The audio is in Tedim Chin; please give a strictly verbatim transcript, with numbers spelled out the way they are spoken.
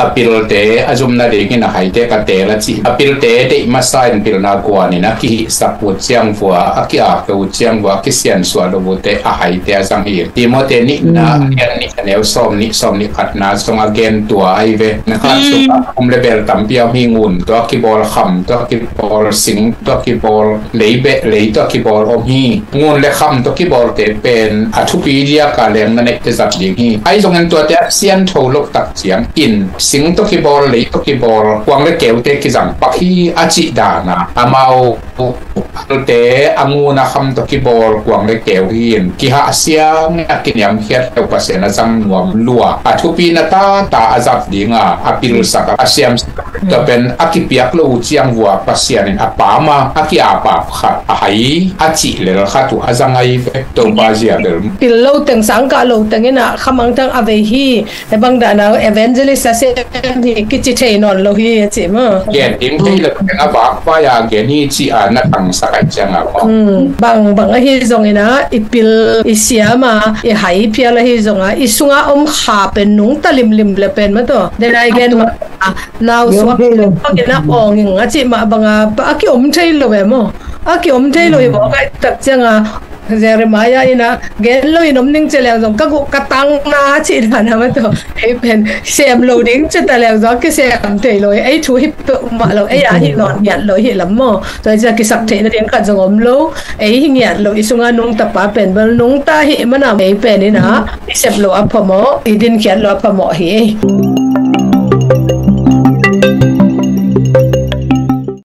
a pilte a zumna dingin a haite ka teel a ci. A pilte deih masa in pilna guanin a kihihsak uh ciangvua, a ki-ap uh ciangvua, a kisiansuah lo uhte a haite a zang hi. Timoti nihna a lian nih a neu sawm nih, sawm nih khatna sung a gen tua ahi ve. Na khan sungah um le bel tampi a om hi. Ngun tawh a kibawl, kham tawh a kibawl, sing tawh a kibawl, lei beh lei tawh a kibawl om hi. Ngun le kham tawh kibawlte pen a thupi diaka leng na neihte zat ding hi. Ahi zongin tuate a siantho loh tak ciangin sing tawh kibawl, lei tawh kibawl, kuang le keute kizang pak hi a cih dana amau te a ngun a kham tawh kibawl kuang le keu hi in kihahsia nge a kiniamkhiat lo Pasian a zang nuam lua a thupi na tata a zat dinga a pilsak a siamsak tua pen a kipiak lo uh ciangvua Pasian in a pama a ki-apap khat a hai a cih lel khat uh a zang ahi ve. Topa zia bel pil lo teng sangkah lo teng inah khamangthang a vei hi. He bang dahna evangelist a sem hi kici thei nawn lo hi a ci maw? Gen ding thei lo teng a vakvai a gen hi ci a na tangsak ai cianga maw? Bang bang ahi zongina i pil i siama i hai phial ahi zonga i sunga om kha pen nungta limlim le pen maw taw? Denai gen ma nau suak bangin a awnging a cih mah banga a kiom thei lo e maw? A kiom thei lo hi maw? Ka tak cianga Jeremiah ina gen lo in om ning ci leng zong ka guh ka tangna a cih dana maw taw? Ei pen sem lo ding ci ta leng zong a kisem thei lo hi. Ei thu hi peuhmah lo, ei a hi nawn ngiat lo hi lam maw? Tua cia kisak theih nading khat zong om lo. Ei hi ngiat lo i sunga nungta pa pen bel nungta hi manam ei pen ina i sep lo a phamawh, i dinkhiat lo a phamawh hi ei.